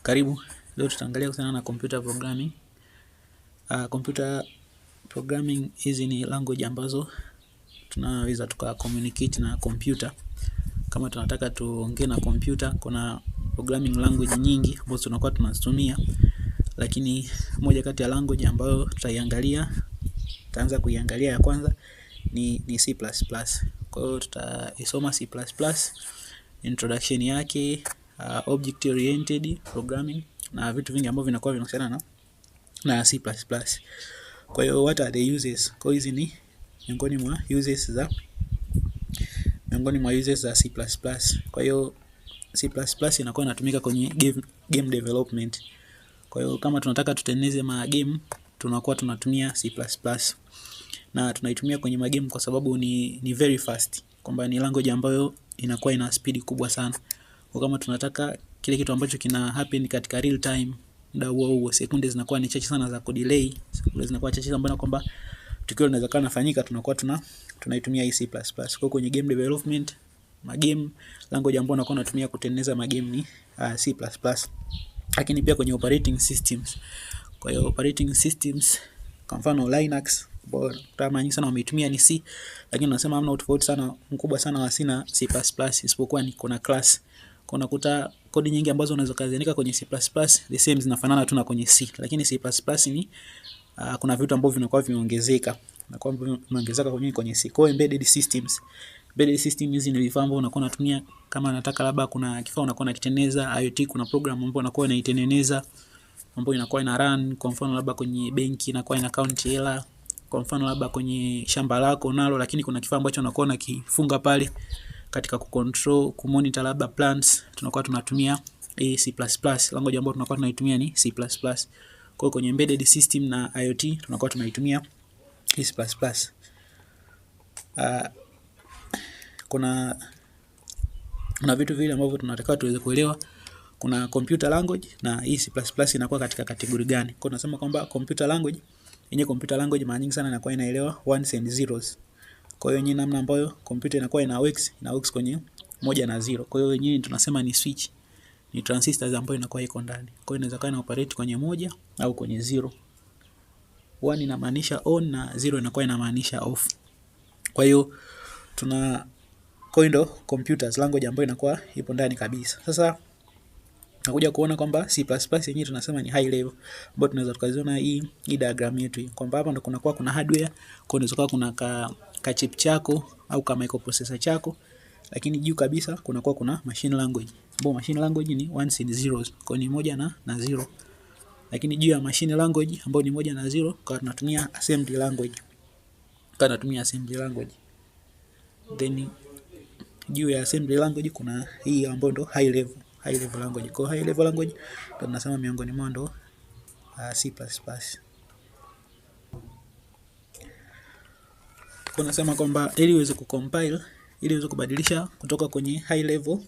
Karibu, leo tutaangalia kuhusiana na computer programming. Computer programming hizi ni language ambazo tunaweza tuka communicate na computer. Kama tunataka tuongee na computer, kuna programming language nyingi ambazo tunakuwa tunazitumia, lakini moja kati ya language ambayo tutaiangalia, tutaanza kuiangalia ya kwanza ni C++. Kwa hiyo tutaisoma C++, introduction yake, object oriented programming na vitu vingi ambavyo vinakuwa vinahusiana na C++. Kwa hiyo what are the uses? Kwa hiyo hizi ni miongoni mwa uses za C++. Kwa hiyo C++ inakuwa inatumika kwenye game development. Kwa hiyo kama tunataka tutengeneze ma game tunakuwa tunatumia C++. Na tunaitumia kwenye ma game kwa sababu ni very fast, kwamba ni language ambayo inakuwa ina speed kubwa sana. Kwa kama tunataka kile kitu ambacho kina happen katika real time, muda huo huo, sekunde zinakuwa ni chache sana za kudelay, sekunde zinakuwa chache sana kwamba tukio linaweza kuwa linafanyika, tunakuwa tunaitumia hii C++. Kwa hiyo kwenye game development, ma game language ambayo unakuwa unatumia kutengeneza ma game ni C++. Lakini pia kwenye operating systems. Kwa hiyo operating systems kwa mfano Linux ambao kama nyingi sana wameitumia ni C, lakini unasema hamna utofauti sana mkubwa sana wa C na C++, isipokuwa ni kuna class. Kwa unakuta kodi nyingi ambazo unaweza kuziandika kwenye C++ the same zinafanana tu na kwenye C, lakini C++ ni kuna vitu ambavyo vinakuwa vimeongezeka na kwa vimeongezeka kwenye C. Kwa embedded systems. Embedded system hizi ni vifaa ambavyo unakuwa unatumia kama nataka labda kuna kifaa unakuwa unakitengeneza IoT, kuna program ambayo unakuwa unaitengeneza ambayo inakuwa ina run, kwa mfano labda kwenye benki inakuwa ina count hela, kwa mfano labda kwenye shamba lako nalo, lakini kuna kifaa ambacho unakuwa unakifunga pale katika kucontrol, kumonitor labda plants, tunakuwa tunatumia C++. Language ambayo tunakuwa tunaitumia ni C++. Kwa hiyo kwenye embedded system na IoT tunakuwa tunaitumia C++. Kuna vitu vile ambavyo tunatakiwa tuweze kuelewa. Kuna computer language na hii C++ inakuwa katika kategori gani. Kwa tunasema kwamba computer language, yenye computer language mara nyingi sana inakuwa inaelewa ones and zeros. Kwa hiyo yenyewe namna ambayo computer inakuwa ina works kwenye 1 na 0. Kwa hiyo yenyewe tunasema ni switch, ni transistors ambayo inakuwa iko ndani. Kwa hiyo inaweza kuwa ina operate kwenye 1 au kwenye 0. 1 inamaanisha on na 0 inakuwa inamaanisha off. Kwa hiyo tuna ndo computers language ambayo inakuwa ipo ndani kabisa. Sasa nakuja kuona kwamba C++ yenyewe tunasema ni high level, ambayo tunaweza tukaziona hii diagram yetu hii, kwamba hapa ndo kunakuwa kuna hardware, kwa inaweza kuwa kuna ka chip chako au ka microprocessor chako, lakini juu kabisa kunakuwa kuna machine language, ambapo machine language ni ones and zeros, kwa ni 1 na 0. Lakini juu ya machine language ambayo ni 1 na 0, kwa tunatumia assembly language. Kwa tunatumia assembly language. Then juu ya assembly language kuna hii ambayo ndo high level language. Kwa high level language ndo tunasema miongoni mwa ndo C++. Kwa nasema kwamba ili uweze kucompile, ili uweze kubadilisha kutoka kwenye high level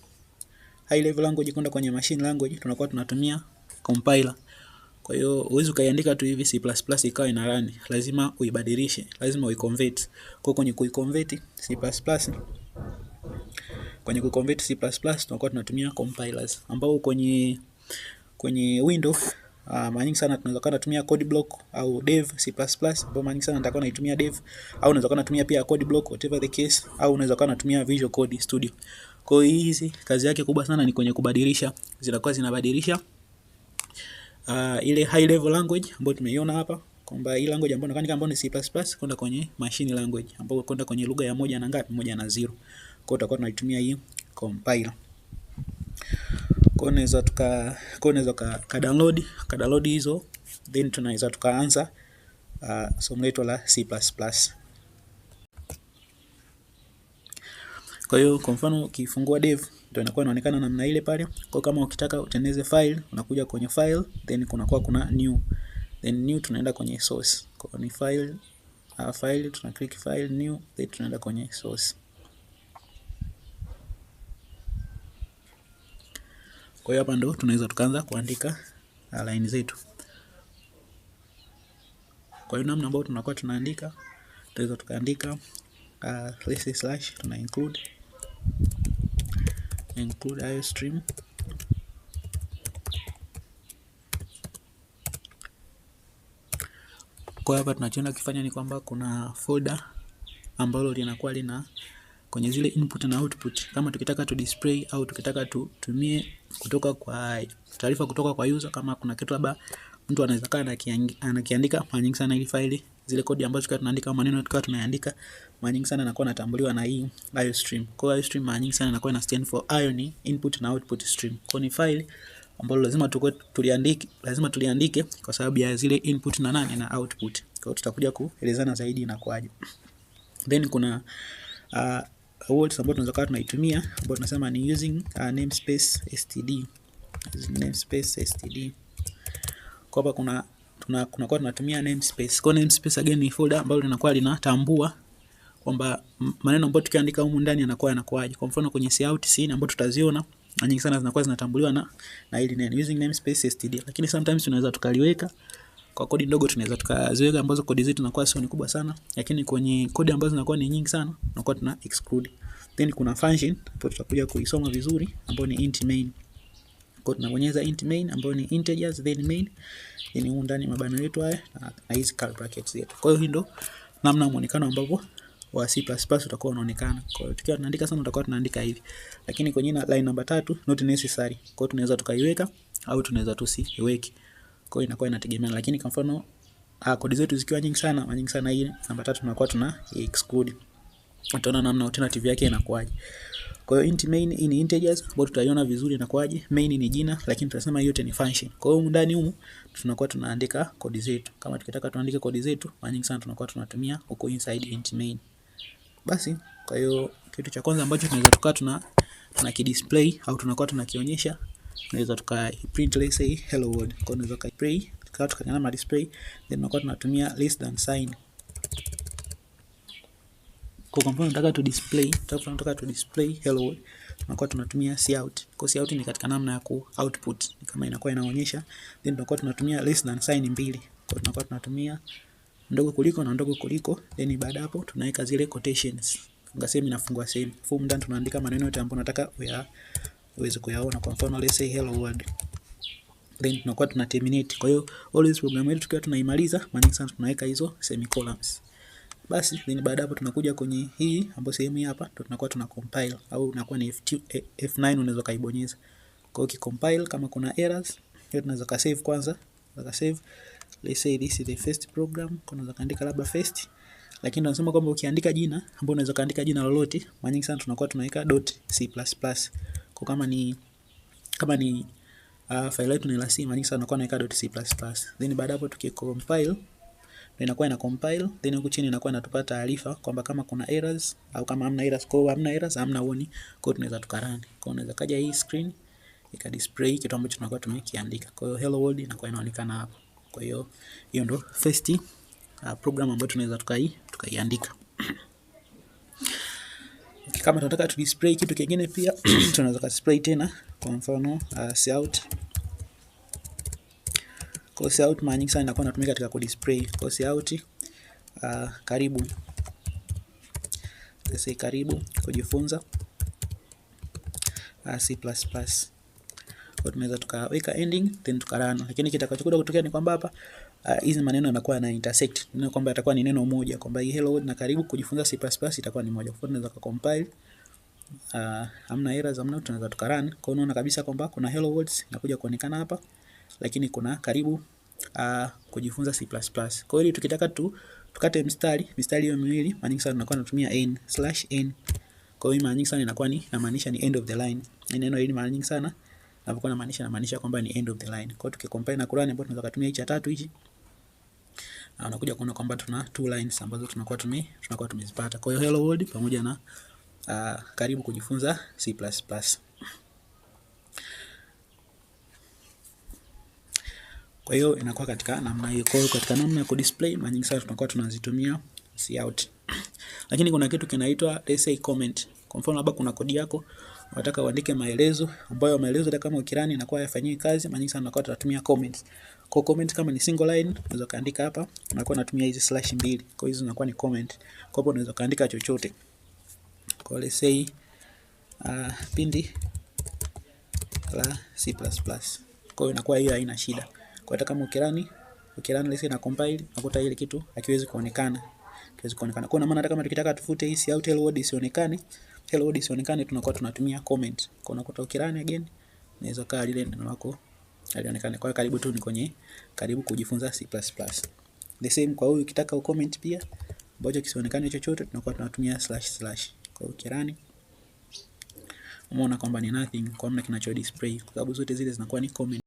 language kwenda kwenye machine language, tunakuwa tunatumia compiler. Kwa hiyo huwezi ukaiandika tu hivi C++ ikawa ina run, lazima uibadilishe, lazima uiconvert. Kwa kwenye kuiconvert C++, kwenye kuconvert C++ tunakuwa tunatumia compilers, ambao kwenye Windows mara nyingi sana tunaweza kuwa tunatumia code block au dev C++, ambao mara nyingi sana nitakuwa naitumia dev, au unaweza kuwa unatumia pia code block, whatever the case, au unaweza kuwa unatumia Visual Code Studio. Kwa hiyo hizi kazi yake kubwa sana ni kwenye kubadilisha, zinakuwa zinabadilisha ile high level language ambayo tumeiona hapa, kwamba hii language ambayo inaonekana ambayo ni C++ kwenda kwenye machine language ambayo kwenda kwenye lugha ya 1 na ngapi, 1 na 0. Kwa hiyo tutakuwa tunaitumia hii compiler. Kwa hiyo unaweza ka download hizo, then tunaweza tukaanza somo letu la C++. Kwa hiyo kwa mfano ukifungua dev ndio inakuwa inaonekana namna ile pale. Kwa kama ukitaka utengeneze file unakuja kwenye file, then kunakuwa kuna new, then new tunaenda kwenye source. Kwa ni file, file tuna click file new, then tunaenda kwenye source. Kwa hiyo hapa ndo tunaweza tukaanza kuandika line zetu. Kwa hiyo namna ambayo tunakuwa tunaandika, tunaweza tukaandika let's say slash tuna include iostream, Kwa hapa tunachoenda kufanya ni kwamba kuna folder ambalo linakuwa lina kwenye zile input na output, kama tukitaka tu display au tukitaka tutumie kutoka kwa taarifa kutoka kwa user, kama kuna kitu labda mtu anaweza kaa anakiandika, mara nyingi sana ili faili zile kodi ambazo tukiwa tunaandika maneno tukiwa tunaandika, mara nyingi sana inakuwa inatambuliwa na hii IOStream. Kwa hiyo IOStream mara nyingi sana inakuwa ina stand for IO ni input na output stream. Kwa ni file ambalo lazima tukue tuliandike, lazima tuliandike kwa sababu ya zile input na nani na output. Kwa hiyo tutakuja kuelezana zaidi inakuaje. Then kuna words ambayo tunaweza kuwa tunaitumia ambayo tunasema ni using namespace std. Using namespace std. Kwa hapa kuna tunakuwa tunatumia namespace. Kwa namespace again ni folder ambalo linakuwa linatambua kwamba maneno ambayo tukiandika humu ndani yanakuwa yanakuaje. Kwa mfano kwenye cout cin ambayo tutaziona na nyingi sana zinakuwa zinatambuliwa na hili neno using namespace std, lakini sometimes tunaweza tukaliweka kwa kodi ndogo, tunaweza tukaziweka ambazo kodi zetu zinakuwa sio ni kubwa sana, lakini kwenye kodi ambazo zinakuwa ni nyingi sana tunakuwa tuna exclude. Then kuna function ambayo tutakuja kuisoma vizuri ambayo ni int main. Kwa tunabonyeza int main ambayo ni integers then main, then humu ndani mabano yetu haya na hizi curly brackets zetu. Kwa hiyo hii ndo namna muonekano ambapo wa C++ utakuwa unaonekana. Kwa hiyo tukiwa tunaandika sana tutakuwa tunaandika hivi. Lakini kwenye line namba 3 not necessary. Kwa hiyo tunaweza tukaiweka au tunaweza tusiiweke. Kwa hiyo inakuwa inategemea, lakini kwa mfano kodi zetu zikiwa nyingi sana, mara nyingi sana hii namba 3 tunakuwa tuna exclude. Utaona namna alternative yake inakuwaje. Kwa hiyo int main in integers ambayo tutaiona vizuri inakuwaje. Main ni jina lakini tunasema yote ni function. Kwa hiyo ndani humu tunakuwa tunaandika kodi zetu. Kama tukitaka tuandike kodi zetu, mara nyingi sana tunakuwa tunatumia huko inside int main. Basi kwa hiyo kitu cha kwanza ambacho tunaweza tukawa tuna kidisplay au tunakuwa tunakionyesha, tunaweza tuka print let's say hello world. Kwa hiyo tunaweza ka play tukawa tukanyana display, then tunakuwa tunatumia less than sign. Kwa mfano nataka tu display, tunataka tu display hello world, tunakuwa tunatumia cout. Kwa cout ni katika namna ya ku output, ni kama inakuwa inaonyesha, then tunakuwa tunatumia less than sign mbili. Kwa tunakuwa tunatumia ndogo kuliko na ndogo kuliko, then baada hapo tunaweka zile quotations. Funga sehemu inafungua sehemu. Humu ndani tunaandika maneno yote ambayo unataka uweze kuyaona. Kwa mfano let's say hello world. Then tunakuwa tuna terminate. Kwa hiyo always program yetu tukiwa tunaimaliza, mara nyingi sana tunaweka hizo semicolons. Basi then baada hapo tunakuja kwenye hii ambayo sehemu hii hapa ndo tunakuwa tuna compile au inakuwa ni F2, F9 unaweza kaibonyeza. Kwa hiyo ukicompile kama kuna errors, hiyo tunaweza ka save kwanza, tunaweza save. Let's say this is the first program, kwa unaweza kaandika labda first, lakini tunasema kwamba ukiandika jina ambao unaweza kaandika jina lolote, mara nyingi sana tunakuwa tunaweka .c++. Kwa kama ni file yetu ni la C, mara nyingi sana tunakuwa tunaweka .c++. Then baada hapo tukicompile inakuwa ina compile, then huku chini inakuwa inatupa taarifa kwamba kama kuna errors au kama hamna errors. Kwa hiyo hamna errors, hamna warning, kwa hiyo tunaweza tukarun. Kwa hiyo unaweza kaja hii screen ika display kitu ambacho tunakuwa tumekiandika. Kwa hiyo hello world inakuwa inaonekana hapo. Kwa hiyo hiyo ndo first program ambayo tunaweza tukaiandika. Kama tunataka tu display kitu kingine pia tunaweza ka display tena, kwa mfano cout. Kwa cout mara nyingi sana inakuwa inatumika katika ku display. Kwa cout karibu, let's say karibu kujifunza C++. Kwa tunaweza tukaweka ending then tukarun, lakini kitakachokuja kutokea ni kwamba hapa hizi maneno yanakuwa yana intersect, neno kwamba yatakuwa ni neno moja, kwamba hii hello world na karibu kujifunza C++ itakuwa ni moja. Kwa hiyo tunaweza ku compile, hamna errors, hamna, tunaweza tukarun. Kwa hiyo unaona kabisa kwamba kuna hello world inakuja kuonekana hapa, lakini kuna karibu kujifunza C++. Kwa hiyo tukitaka tu tukate mistari hiyo miwili, mara nyingi sana tunakuwa tunatumia n slash n. Kwa hiyo mara nyingi sana inakuwa ni inamaanisha ni end of the line. Neno hili mara nyingi sana napokuwa namaanisha kwamba ni end of the line. Kwa hiyo tukicompile na kurun, ambapo tunaweza kutumia hichi cha tatu hichi, na unakuja kuona kwamba tuna two lines ambazo tunakuwa tumezipata. Kwa hiyo hello world pamoja na karibu kujifunza C++. Kwa hiyo inakuwa katika namna hiyo. Kwa hiyo katika namna ya kudisplay mara nyingi sana tunakuwa tunazitumia cout. Lakini kuna kitu kinaitwa let's say comment. Kwa mfano labda kuna kodi yako unataka uandike maelezo ambayo maelezo hata kama ukirun inakuwa hayafanyi kazi, mara nyingi sana tunakuwa tunatumia comments. Kwa comment kama ni single line unaweza kaandika hapa, unakuwa unatumia hizi slash mbili. Kwa hizo zinakuwa ni comment. Kwa hapo unaweza kaandika chochote. Kwa let's say pindi la C++. Kwa hiyo inakuwa hiyo haina shida. Kwa hata kama ukirun Ukirun list na compile, unakuta ile kitu hakiwezi kuonekana. Hakiwezi kuonekana. Kwa maana hata kama tukitaka tufute hii cout hello world isionekane, hello world isionekane, tunakuwa tunatumia comment. Kwa unakuta ukirun again, inaweza kaa lile neno lako halionekane. Kwa hiyo karibu tu ni kwenye karibu kujifunza C++. The same kwa huyu, ukitaka ucomment pia ambacho kisionekane chochote, tunakuwa tunatumia slash slash. Kwa hiyo ukirun, umeona kwamba ni nothing, kwa hamna kinacho display kwa sababu zote zile zinakuwa ni comment.